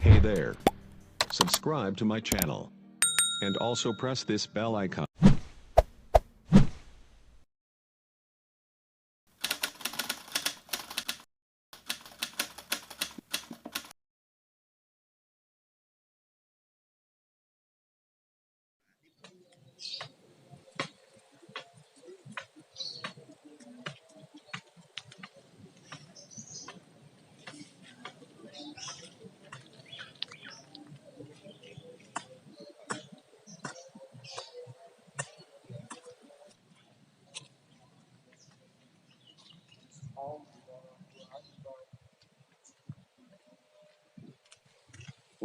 Hey there. Subscribe to my channel. And also press this bell icon.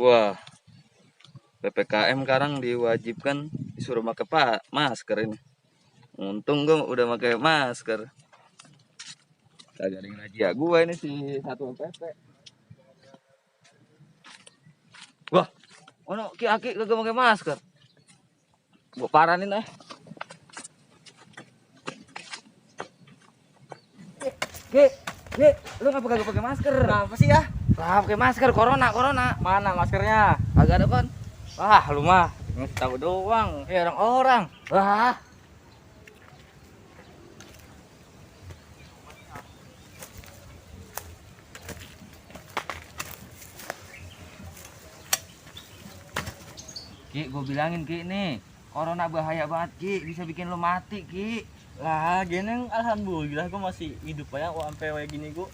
Wah, PPKM sekarang diwajibkan disuruh pakai masker ini. Untung gue udah pakai masker. Kagak ada yang razia gue ini si satu PP. Wah, ono ki-aki kagak pakai masker. Gua paranin ah. Ki, lu ngapa kagak pakai masker? Kenapa sih ya? Pakai masker, corona. Mana maskernya? Kagak ada kon. Wah, lu mah ngasih tahu doang. Orang-orang. Wah. Ki, gue bilangin Ki nih, corona bahaya banget Ki, bisa bikin lo mati Ki. Lah, gini alhamdulillah gua masih hidup ya sampai kayak gini gua.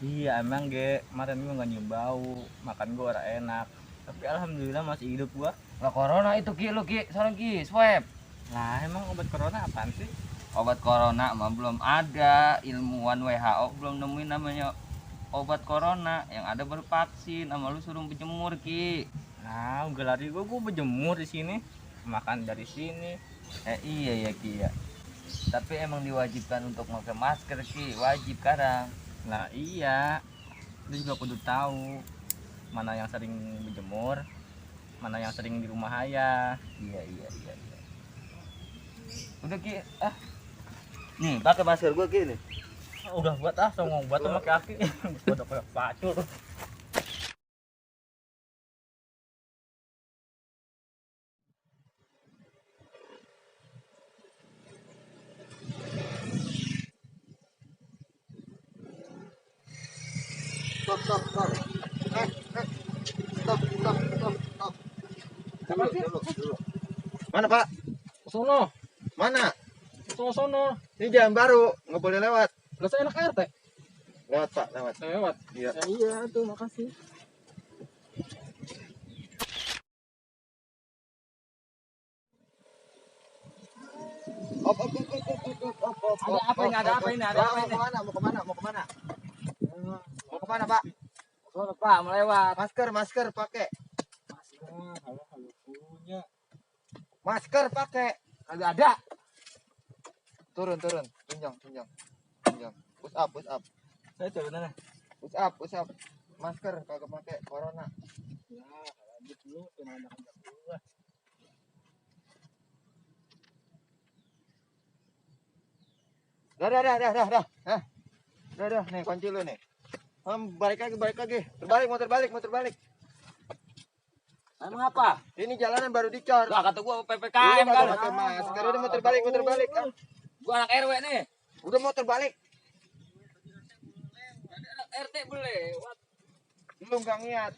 Iya, emang kemarin gua nggak nyium bau, makan gua ora enak. Tapi alhamdulillah masih hidup gua. Lah corona itu Ki, lo Ki, soalnya Ki, swab. Lah, emang obat corona apaan sih? Obat corona mah belum ada, ilmuwan WHO belum nemuin namanya obat corona, yang ada baru vaksin, sama lu suruh berjemur Ki. Nah, gua lari gua berjemur di sini, makan dari sini. Iya ya Ki ya. Tapi emang diwajibkan untuk pakai masker Ki, wajib sekarang. Nah, iya. Lu juga kudu tahu mana yang sering berjemur, mana yang sering di rumah aja. Iya. Udah Ki, nih pakai masker gua Ki nih. Udah buat songong buat sama kaki. Udah kayak pacul. Stop. Stop. Dulu. Mana, Pak? Sono, Mana? sono. Ini jalan baru, nggak boleh lewat. Lah saya anak RT. Lewat, Pak, lewat. Lewat. Iya. Ya, iya tuh, makasih. Op. Ada apa ini? Mau kemana? Mau kemana, Pak? Sono Pak, melewat. Masker pakai. Halo punya. Masker pakai. Kagak ada. Turun. Tunjang. Push up. Saya turun aja. Push up. Masker kagak pakai corona. Ya, lanjut dulu tuh anak gua. Dah. Nih kunci lu nih. Balik lagi. Muter balik. Emang apa? Ini jalanan baru dicor. Lah kata gua Lu PPKM kagak kan. pakai masker. Udah muter balik. Gua anak RW nih. Udah muter balik. Ada anak RT boleh lewat. Belum nggak niat.